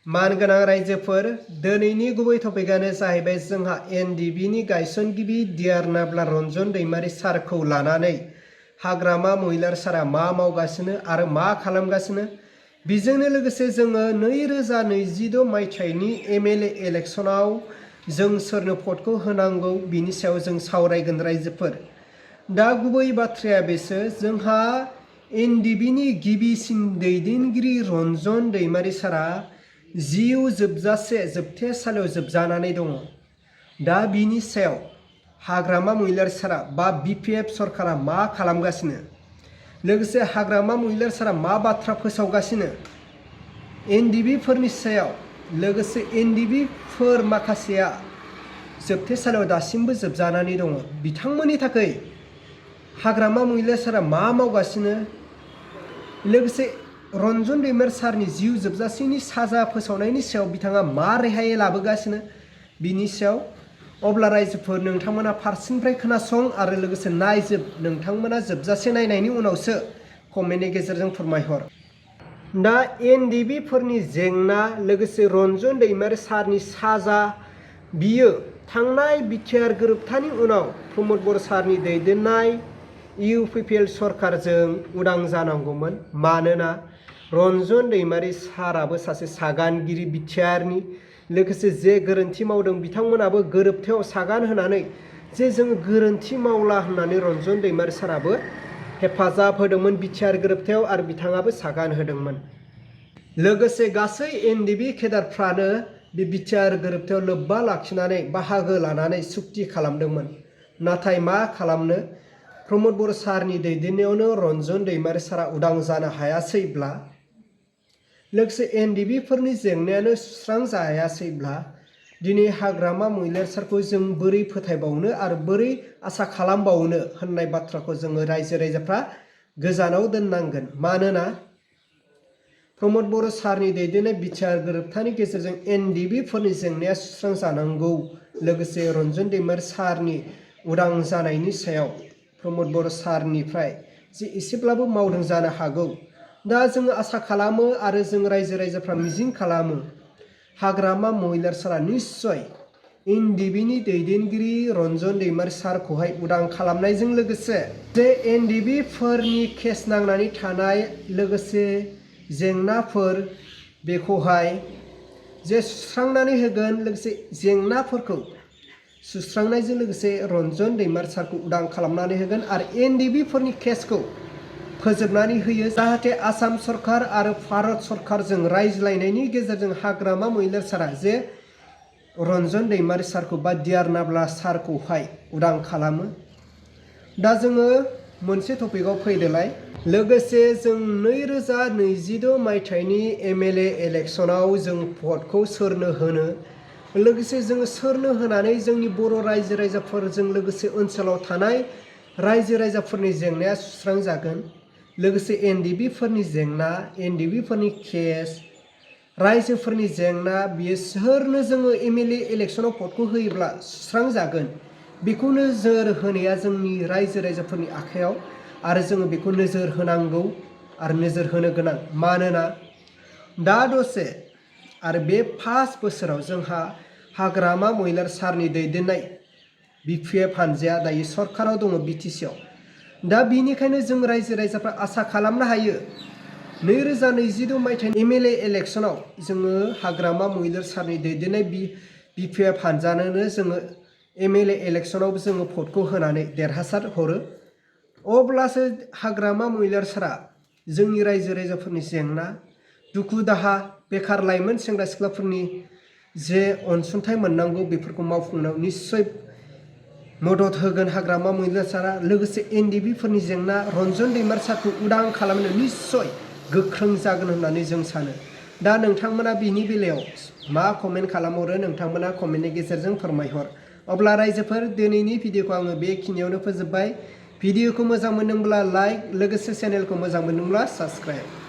मानगोनां रायजोफोर दिनैनि गुबै टपिकआनो जाहैबाय जोंहा एनडिएफबि गायसनगिरि डिआर नाब्ला रन्जन दैमारि सारखौ लानानै हाग्रामा महिलार सारा मा मावगासिनो आरो मा खालामगासिनो बेजोंनो लोगोसे जोङो 2026 मायथाइनि MLA इलेक्शनाव जों सोरनो भटखौ होनांगौ बिनि सायाव जों सावरायगोन रायजोफोर। दा गुबै बाथ्राया बेसो जोंहा एनडिएफबि गिबिसिन दैदेनगिरि रन्जन दैमारि सारा जिउ जोबजासे जोबथेसालियाव जोबजानानै दङ। दा बिनि सायाव हाग्रामा महिलार सारा बा बिपिएफ सरकारा मा खालामगासिनो लोगोसे हाग्रामा महिलार सारा मा बाथ्रा फोसावगासिनो एनडिएफबिफोरनि सायाव लोगोसे एनडिएफबिफोर माखासेया जोबथेसालियाव दासिमबो जोबजानानै दङ बिथांमोननि थाखाय हाग्रामा महिलार सारा मा मावगासिनो लोगोसे रन्जन दैमारि सारनि जिउ जोबजासेनि साजा फोसावनायनि सायाव बिथाङा मा रेहाय लाबोगासिनो बिनि सायाव अब्ला रायजोफोर नोंथांमोना फारसेनिफ्राय खोनासं आरो लोगोसे नायजोब नोंथांमोना जोबजासे नायनायनि उनावसो कमेन्टनि गेजेरजों फोरमायहर। दा एनडिएफबिफोरनि जेंना लोगोसे रन्जन दैमारि सारनि साजा बियो थांनाय बिटिआर गोरोबथानि उनाव प्रमद बर' सारनि दैदेननाय इउपिपिएल सरकारजों उदां जानांगौमोन। मानोना रन्जन दैमारि साराबो सासे सागानगिरि बिटिआरनि लोगोसे जे गोरोन्थि मावदों बिथांमोनाबो गोरोबथायाव सागान होनानै जे जों गोरोन्थि मावला होननानै रन्जन दैमारि साराबो हेफाजाब होदोंमोन बिटिआर गोरोबथायाव आरो बिथाङाबो सागान होदोंमोन। लोगोसे गासै एनडिएफबि केडारफ्रानो बे बिटिआर गोरोबथायाव लोब्बा लाखिनानै बाहागो लानानै सुक्ति खालामदोंमोन। नाथाय मा खालामनो प्रमद बर' सारनि दैदेननायावनो रन्जन दैमारि सारा उदां जानो हायासैब्ला लोगोसे एनडिएफबिफोरनि जेंनायानो सुस्रांजायासैब्ला दिनै हाग्रामा महिलार सारखौ जों बोरै फोथायबावनो आरो बोरै आसा खालामबावनो होननाय बाथ्राखौ जोङो रायजो राजाफ्रा गोजानाव दोननांगोन। मानोना प्रमद बर' सारनि दैदेननाय बिटिआर गोरोबथानि गेजेरजों एनडिएफबिफोरनि जेंनाया सुस्रांजानांगौ लोगोसे रन्जन दैमारि सारनि उदां जानायनि सायाव प्रमद बर' सारनिफ्राय जे एसेब्लाबो मावदों जानो हागौ। दा जोङो आसा खालामो आरो जों रायजो राजाफ्रा मिजिं खालामो हाग्रामा महिलार सारा निस्सय एनडिएफबिनि दैदेनगिरि रन्जन दैमारि सारखौहाय उदां खालामनायजों लोगोसे जे एनडिएफबिफोरनि केस नांनानै थानाय लोगोसे जेंनाफोर बेखौहाय जे सुस्रांनानै होगोन लोगोसे जेंनाफोरखौ सुस्रांनायजों लोगोसे रन्जन दैमारि सारखौ उदां खालामनानै होगोन आरो एनडिएफबिफोरनि केसखौ फोजोबनानै होयो जाहाथे आसाम सरकार आरो भारत सरकारजों रायज्लायनायनि गेजेरजों हाग्रामा महिलार सारा जे रन्जन दैमारि सारखौ बा डिआर नाब्ला सारखौहाय उदां खालामो। दा जोङो मोनसे टपिकआव फैदोलाय लोगोसे जों 2026 मायथाइनि MLA इलेक्शनाव जों भटखौ सोरनो होनो लोगोसे जोङो सोरनो होनानै जोंनि बर' रायजो राजाफोरजों लोगोसे ओनसोलाव थानाय रायजो राजाफोरनि जेंनाया सुस्रांजागोन लोगोसे एनडिएफबिफोरनि जेंना एनडिएफबिफोरनि केस रायजोफोरनि जेंना बियो सोरनो जोङो MLA इलेक्शनाव भटखौ होयोब्ला सुस्रांजागोन बेखौ नोजोर होनाया जोंनि रायजो राजाफोरनि आखायाव आरो जोङो बेखौ नोजोर होनांगौ आरो नोजोर होनो गोनां। मानोना दा दसे आरो बे 5 बोसोराव जोंहा हाग्रामा महिलार सारनि दैदेननाय बिपिएफ हानजाया दायो सरकाराव दङ बिटिसिआव। दा बिनिखायनो जों रायजो राजाफ्रा आसा खालामनो हायो 2026 मायथाइनि MLA इलेक्शनाव जोङो हाग्रामा महिलार सारनि दैदेननाय बिपिएफ हानजानोनो जोङो MLA इलेक्शनावबो जोङो भटखौ होनानै देरहासार हरो। अब्लासो हाग्रामा महिलार सारा जोंनि रायजो राजाफोरनि जेंना दुखु दाहा बेखार लाइमोन सेंग्रा सिख्लाफोरनि जे अनसुंथाइ मोननांगौ बेफोरखौ मावफुंनायाव निस्सय मदद होगोन हाग्रामा महिलार सारा लोगोसे एनडिएफबिफोरनि जेंना रन्जन दैमारि सारखौ उदां खालामनो निस्सय गोख्रों जागोन होननानै जों सानो। दा नोंथांमोना बिनि बेलायाव मा कमेन्ट खालामहरो नोंथांमोना कमेन्टनि गेजेरजों फोरमायहर। अब्ला रायजोफोर दिनैनि भिडिअखौ आङो बेखिनियावनो फोजोबबाय। भिडिअखौ मोजां मोनदोंब्ला लाइक लोगोसे चेनेलखौ मोजां मोनदोंब्ला साबस्क्राइब।